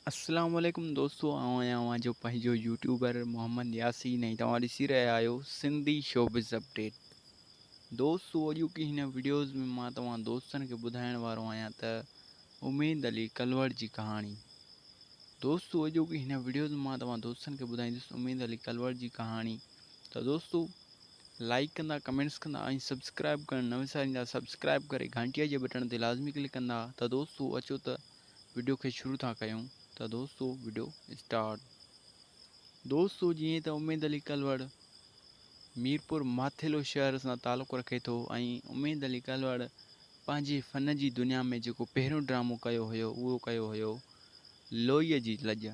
اسلام عليڪم دوستو آئون آهيان اوهان جو پنهنجو يوٽيوبر محمد ياسين ۽ توهان ڏسي رهيا آهيو سنڌي شوبز اپڊيٽ دوستو اڄوڪي هن وڊيوز ۾ مان توهان دوستن کي ٻڌائڻ وارو آهيان ته اميد علي ڪلوڙ جي ڪهاڻي دوستو اڄوڪي هن وڊيوز ۾ مان توهان دوستن کي ٻڌائيندس اميد علي ڪلوڙ جي ڪهاڻي ته دوستو لائڪ ڪندا ڪمينٽس ڪندا ۽ سبسڪرائب ڪرڻ نه وساريندا سبسڪرائب ڪري گهنٽي جي بٽڻ تي لازمي ڪلڪ ڪندا ته دوستو اچو ته وڊيو کي شروع ٿا ڪيون ته دوستو وڊيو اسٽارٽ. دوستو جيئن ته اميد علي ڪلوڙ ميرپور ماٿيلو شهر سان تعلق رکي ٿو ۽ اميد علي ڪلوڙ پنهنجي فن جي دنيا ۾ جيڪو پهريون ڊرامو ڪيو هيو اهو ڪيو هيو لوئيء جي لڄ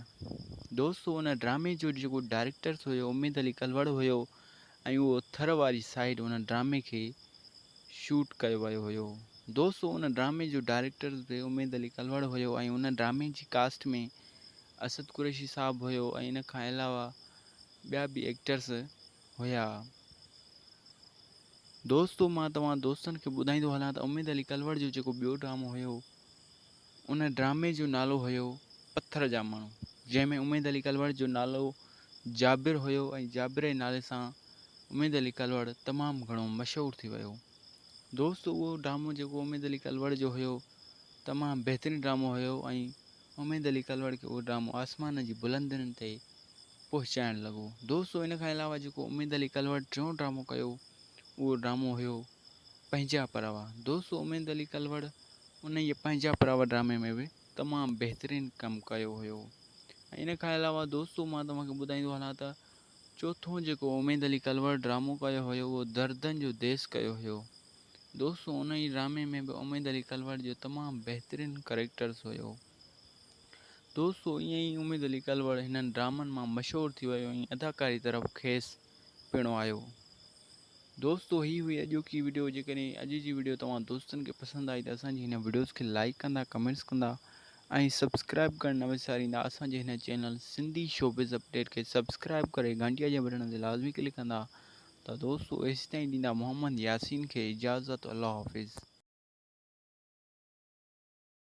دوستو ان ڊرامي جو جيڪو ڊائريڪٽر هيو اميد علي ڪلوڙ هيو ۽ اهو ٿر واري سائيڊ ان ڊرامي کي شوٽ ڪيو ويو هيو. دوستو ان ڊرامي جو ڊائريڪٽر به اميد علي ڪلوڙ هيو ۽ ان ڊرامي جي ڪاسٽ ۾ اسد قريشي صاحب هيو ۽ ان کان علاوه ٻيا به ايڪٽرس هيا. دوستو مان توهان دوستن کي ٻڌائيندو هلان ته اميد علي ڪلوڙ جو جيڪو ٻيو ڊرامو هيو ان ڊرامي جو نالو هيو پٿر جا ماڻهو جنهن ۾ اميد علي ڪلوڙ جو نالو جابر هيو ۽ جابر جي نالي سان اميد علي ڪلوڙ تمام گهڻو مشهور ٿي ويو. دوست اهو ڊرامو جيڪو اميد علي ڪلوڙ جو هيو تمام بهترين ڊرامو هيو ۽ اميد علي ڪلوڙ کي اهو ڊرامو آسمان جي بلندين تي پهچائڻ لڳو. دوستو ان کان علاوه جيڪو اميد علي ڪلوڙ ٽيون ڊرامو ڪيو اهو ڊرامو هيو پنهنجا پراوا. دوستو اميد علي ڪلوڙ انهيء پنهنجا پراوا ڊرامي ۾ به تمام بهترين ڪم ڪيو هيو ۽ ان کان علاوه دوستو مان توهان کي ٻڌائيندو هلان ته چوٿون جيڪو اميد علي ڪلوڙ ڊرامو ڪيو هيو اهو دردن جو ديس ڪيو هيو دوستو انهي ڊرامي ۾ به اميد علي ڪلوڙ جو تمام بهترين ڪريڪٽرز هيو دوستو ائين ئي اميد علي ڪلوڙ هنن ڊرامن مان مشهور ٿي ويو ۽ اداڪاري طرف کيس پڻ آيو. دوستو هي هئي اڄوڪي وڊيو جيڪڏهن اڄ جي وڊيو توهان دوستن کي پسند آئي ته اسان جي هن وڊيوز کي لائڪ ڪندا ڪمينٽس ڪندا ۽ سبسڪرائب ڪرڻ نه وساريندا اسان جي هن چينل سنڌي شوبز اپڊيٽ کي سبسڪرائب ڪري گهنٽي جي بٽڻ تي لازمي ڪلڪ ڪندا ته دوستو ايسيتائين ڏيندا محمد ياسين کي اجازت الله حافظ.